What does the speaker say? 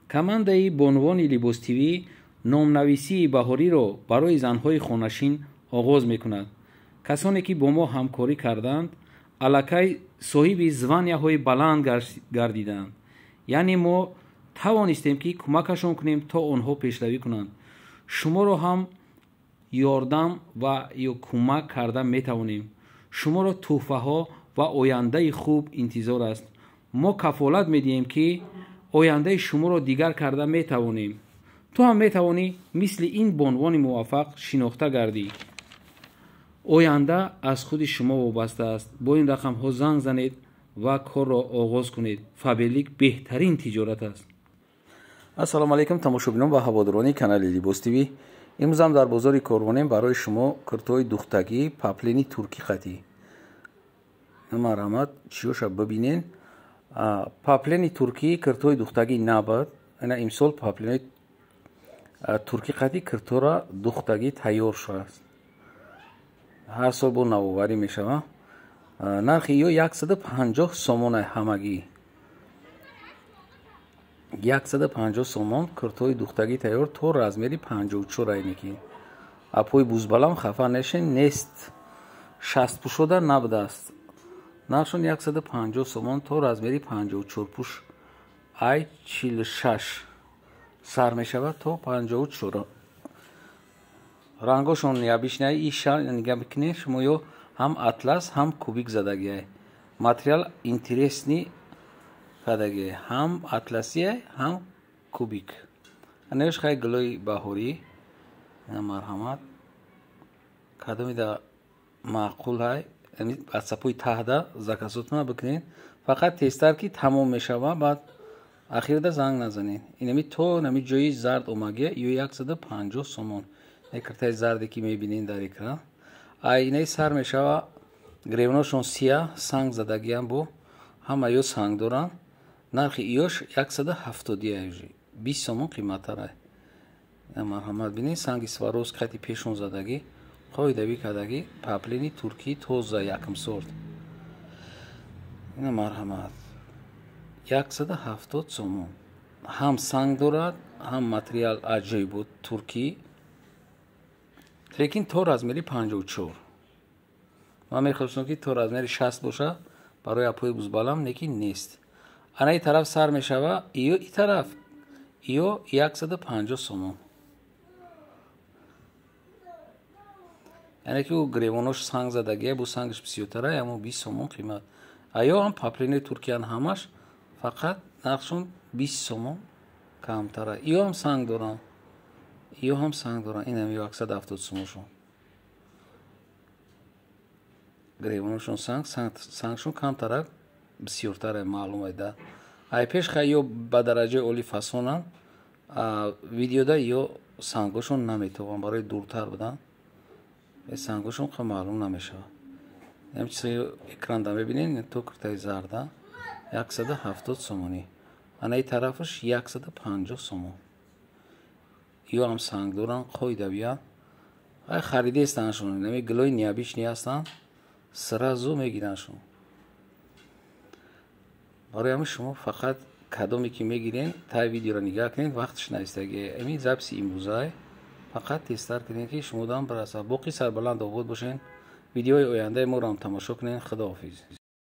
Командаи бонувони Либос ТВ номнависии баҳориро барои занҳои хонашин оғоз мекунад. Касоне ки бо мо ҳамкорӣ карданд, аллакай соҳиби званияҳои баланд гардиданд. Яъне мо тавонистем, ки кӯмакашон кунем, то онҳо пешравӣ кунанд. Шуморо ҳам ёрдам ва ё кӯмак карда метавонем. Шуморо тӯҳфаҳо ва ояндаи хуб интизор аст. Мо кафолат медиҳем, ки ояндаи шуморо дигар карда метавонем. Ту ҳам метавонӣ мисли ин бонувони муваффақ шинохта гардӣ. Оянда аз худи шумо вобаста аст. Бо ин рақамҳо занг занед ва корро оғоз кунед. Фаберлик беҳтарин тиҷорат аст. Ассалому алайкум, тамошобинон ва ҳаводорони канали Либос ТВ. Имрӯзам дар бозори Корвонем барои шумо куртои духтагӣ паплини туркӣ қатӣ. Марҳамат, чиёша бибинен. Паплини туркӣ киртои духтагӣ набуд. Ина имсол паплини туркӣ қатӣ киртора духтагӣ тайёр шудааст. Ҳар сол бо навоварӣ мешавад. Нархи ё 150 сомон ҳамагӣ. 150 сомон киртои духтагӣ тайёр то размери 54 айники. Апои бузбалам хафа нешен, нест. 60 пӯшода набудааст. Нархшон 150 сомон то размери 54 пӯш, ай 46 сар мешавад то 54. Рангошон необычный, иша нига бикунед шумо, ё ҳам атлас, ҳам кубик задагиай. Материал интересный кардагиай, ҳам атласиай, ҳам кубик. Анаёш хай гулои баҳорӣ. Марҳамат, кадомида маъқул ҳай, ватсапои таҳда заказотона бикунед. Фақат тезтар, ки тамом мешава, баъд ахирда занг назанед. Инами то нами ҷои зард омагия, ё 150 сомон. Киртаи зарде ки мебинед дар экран. Ай инаи сар мешава, гревношон сия, санг задагиам, бо ҳама ё санг доранд. Нархи иёш 170, 20 сомон қиматтарай. Марҳамат, бинед, санги Сваровски хати пешон задагӣ, қоидавӣ кардагӣ, паплини туркӣ тоза, якм сорт. Ина марҳамат, 170 сомон. Ҳам санг дорад, ҳам материал аҷоибот туркӣ, лекин то размери 54. Ман мехостам, ки то размери 60 боша барои апои бузбалам, лекин нест. Ана и тараф сар мешава, ё и тараф ё 150 сомон. Яъне ки ӯ гревонош санг задагия, бу сангаш бисёртара, амо 20 сомон қимат. Аё ҳам паплини туркиян ҳамаш, фақат нархшон 20 сомон камтара. Ё ҳам санг доранд, ё ҳам санг доранд. Инам ё 170 сомоншон. Гревоношон санг, сангшон камтара, бисёртара, маълум айда. Ай пеш хай ё ба дараҷаи олӣ фасонанд, видеода ё сангошон наметобанд, барои дуртар будан. Сангошон қа маълум намешавад. Ям чизи экранда мебинед, то киртаи зарда 170 сомонӣ. Ана и тарафаш 150 сомон. Ё ҳам санг доранд, қоидавиянд. Ай харидестандшон, нами гилои необычный ҳастанд, сразу мегирандшон. Барои ҳамин шумо фақат кадоме ки мегирен, тай видеоро нигаҳ кунед, вақташ навистагӣ. Ҳамин записи имрӯзай, фақат тезтар кунед, ки шумодам бирасад. Боқӣ сарбаланд обод бошед. Видеои ояндаи моро ҳам тамошо кунед. Худоҳофиз.